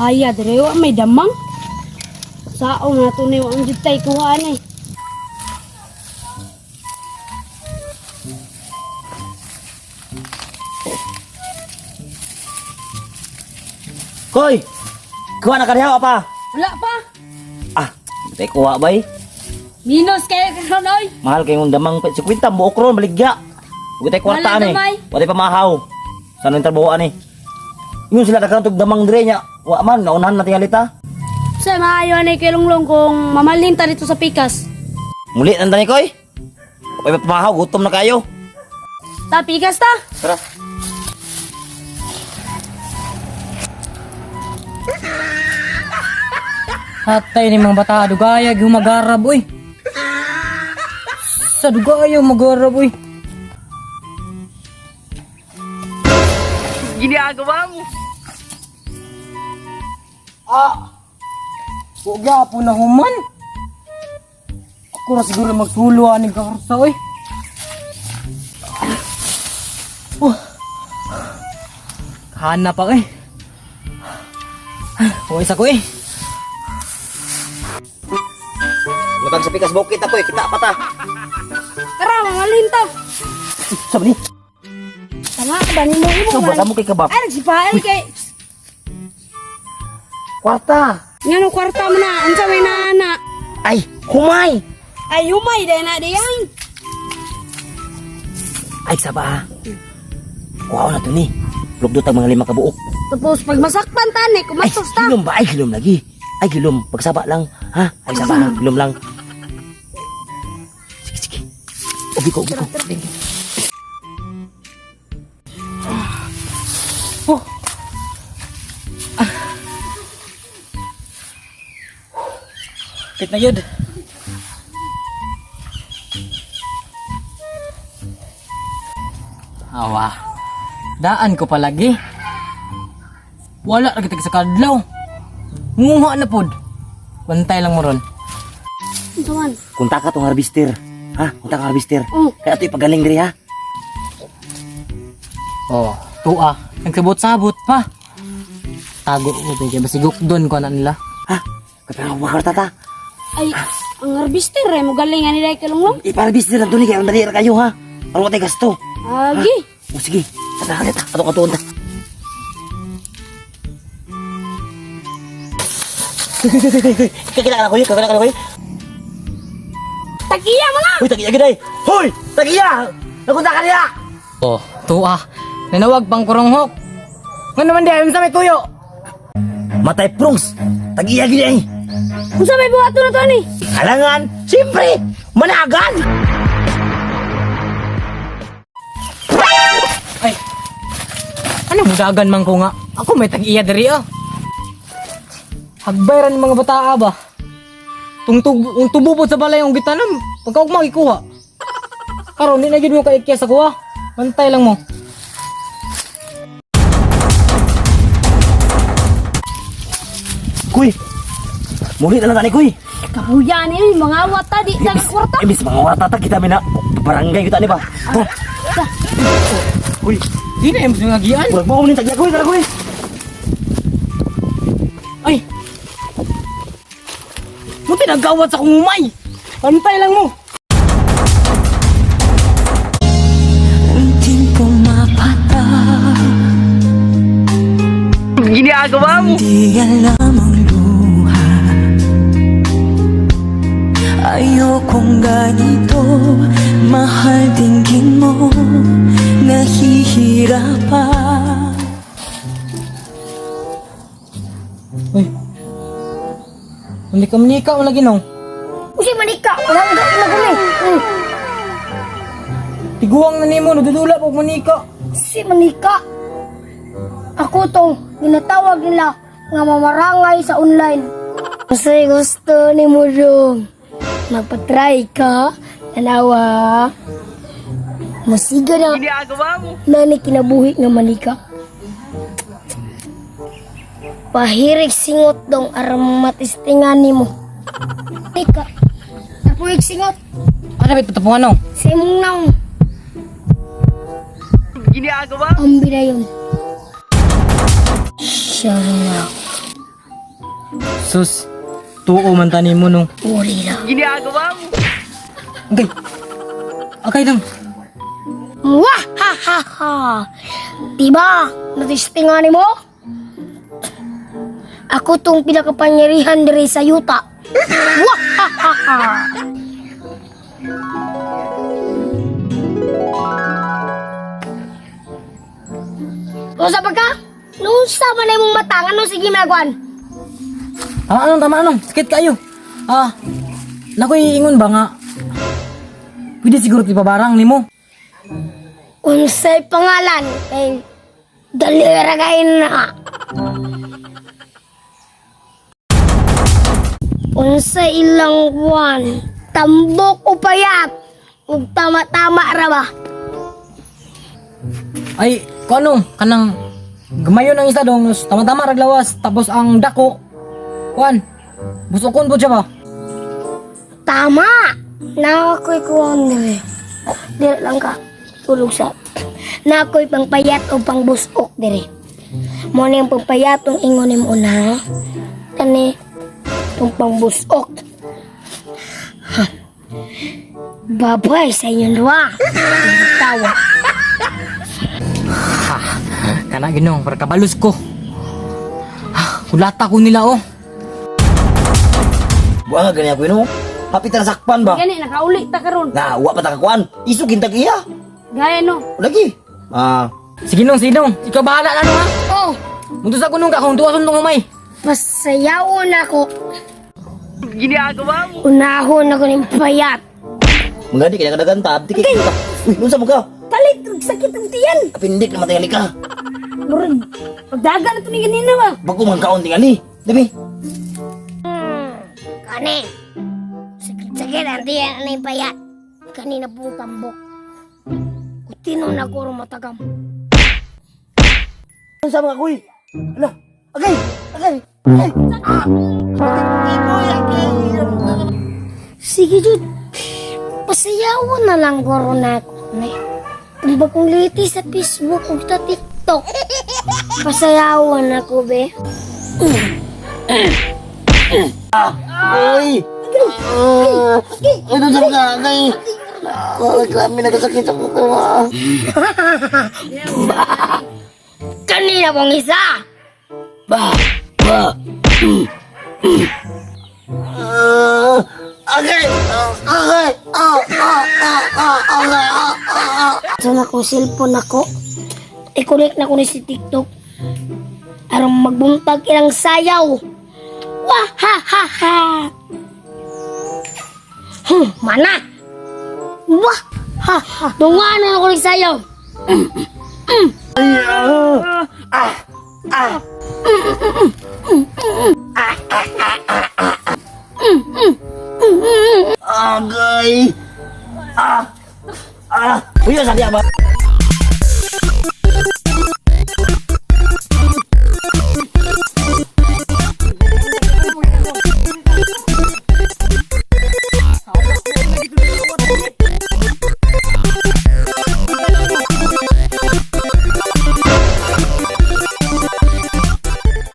Buhaya dire wa may damang. Sao na to ni wa ang jud tay kuhaan eh. Koy! Kuha na ka diha pa. Wala pa. Ah, tay kuha bay. Minus kayo karon oy. Mahal kay mong damang 50 buok ron baligya. Ug tay kwarta Wala ani. gamay. Wa tay pamahaw. Sa nang trabaho ani. Ingon sila daghan tog damang dire nya. Wa man naunahan na tingali ta. Sa maayo ani kay Lunglong kung mamalin ta dito sa pikas. Muli nang tani koy. Wa pamahaw, gutom na kayo. Ta pikas ta. Tara. Hatay ni mga bata, dugaya gumagarab uy. Sa dugaya magarab uy. Ginagawa mo. Ah. Wa gyapon na human. Ako ra siguro magsulo ani kakarsa uy. Oh. Hanap pa eh. Uy sa ko eh. Matag sa pikas bukit ako eh, kita pa ta. Tara, mamalin ta. Sabi ni, Tama ka ba nimo imo so man? basa mo kay kabak. Ay nagsipael kay Kwarta. ngano kwarta mo na unsa may naana. Ay, humay. Ay humay dai na diyan. Ay, saba. Kuha na to ni. Lugdot ang mga lima ka buok. Tapos pag masakpan tani Ay, kumatos ta. gilom ba? Ay, gilom lagi. Ay, gilom. Pagsaba lang. Ha? Ay, saba. Gilom lang. Sige, sige. Ubi ko, ubi ko. Oh. Ah. Kit na yun. Awa. Daan ko palagi. Wala lagi tag sa kadlaw. Nguha na pod. Bantay lang mo ron. Unsa man? Kunta ka tong harvester. Ha? Kunta ka harvester. Oh. Kaya ito ipagaling diri ha. Oh, tuwa. Nagsabot-sabot pa. Tago ko to kay basigok doon ko na nila. Ha? Kapag makarta ta. Ay, ang harvester eh, mo galing ani dai kay Lunglong. Ipa-harvester lang to ni. Kaya ang dali ra kayo ha. Para tayo gasto. Agi. O sige. Tara, tara. Ato ka tuon ta. Kakilala ka na ko yun. Kakilala ka na ko yun. Tagiya mo na. Hoy, tagiya gid ay. Hoy, tagiya. Nakunta ka niya. Oh, tuwa. Nanawag pang kuronghok. Nga naman di ayon sa may tuyo. Matay prongs. Tagiya gid ay. Unsa may buhaton na to ani? Halangan, siyempre, managan. Ay. Ano mudagan man ko nga? Ako may tag-iya diri ah. Hagbayran ng mga bataa ba? Tung tubo po sa balay ang gitanom. Pagka ugma gikuha. Karon di na gyud mo kaikya sa kuha. Bantay lang mo. Kuy, muli na lang ani kuy. Kahuya ni mga wata di ta kwarta. Imbis mga warta ta kita mina barangay kita ni ba. Tara. Kuy, Di na yung ngagian. murag mo ni tagya kuy, tara kuy. Ay. Muti nagawat sa kong umay. Bantay lang mo. Unting pumapatak. Ginagawa mo. Di alam ang luha. Ayokong ganito. Mahal dinggin mo. Nahihirapan. Uy. Hindi ka manika mo lagi nong. Usi manika, wala na gumi. Tiguang na nimo nadudula pag manika. Si Manika. Ako tong ginatawag nila nga mamarangay sa online. Kasi gusto ni Murong. Magpa-try ka, nanawa. Musiga na Ginagawa mo. nani kinabuhi nga manika. Pahirig singot dong aron matistingan nimo. Manika. Tapuig singot Ano ba patapungan nong? sa imong naong. Ginagawa mo. Ang binayon. Siya na. Sus, tuo man tani mo nung. Uri na. Ginagawa mo. Agay. Agay lang. Wah ha ha ha. Diba? Natistingan mo? Ako tong pinakapangyarihan diri sa yuta. Wah ha ha ha. Unsa pa ka? Nunsa man na imong mata ngano sige magwan? Tama anong, tama anong. Sakit kayo. Ah, nakoy ingon ba nga? Pwede siguro ipabarang nimo. Unsay pangalan kay dalira kay na. Unsa ilang buwan, tambok o payat, ug tama-tama ra ba? Ay, kung ano, kanang gamayon ang isa dong, tama-tama raglawas, tapos ang dako, kuan, busokon po siya ba? Tama! Nakakoy kuwan dire. Dire lang ka. Tulog sa. Nakoy pangpayat o pangbusok dire. Mo na yung pangpayat ang ingon nimo una. Kani itong pangbusok. Ha. Babay sa inyong duha. Tawa. Kana ginong, para kabalos ko. Ah, kulata ko nila oh. Buang gani ako ino. Hapit na sakpan ba? Gani nakauli ta karon. Na, wa pa ta kakuan. Iso kintag iya. Gaya no. Lagi. Ah, Sige nung, sige nung, ikaw bahala na nung ha. Oh, Munto sa kunong ka kung tuwason tong umay. pasayawon ako. Ginagawa mo. Unahon ako ng payat. mangani kaya kadagan ta. Abdi kay ka. Uy, unsa mo ka? Talit og sakit og tiyan. Pindik na tingali ka. Murag pagdaga na to ni ganina ba. Bago man kaon tingali. Dami. Kani. Sakit-sakit ang tiyan na yung payat. Kanina pong tambok. Kutino na ko rin matagam. Unsa mga kuy? Ala, agay, agay. Agay. Ah. Sige, Jud. Pasayawan na lang goro na ako. Ne. Tumbag kong liti sa Facebook ug sa TikTok. Pasayawan ako, be. Uy. Ah. Ano sa mga agay? Ah, grabe nagkasakit sa kuko. ah. Kanina pong isa! Ba. Ba. Ah, agay. Agay. Ah, ah, ah, ah, agay. Ah, ah, ah. Ito na kong cellphone ako. I-connect na ko ni si TikTok. Aron magbuntag ilang sayaw. Wah ha ha ha. Mana. Wah ha ha. Dungano na ko ni sayaw.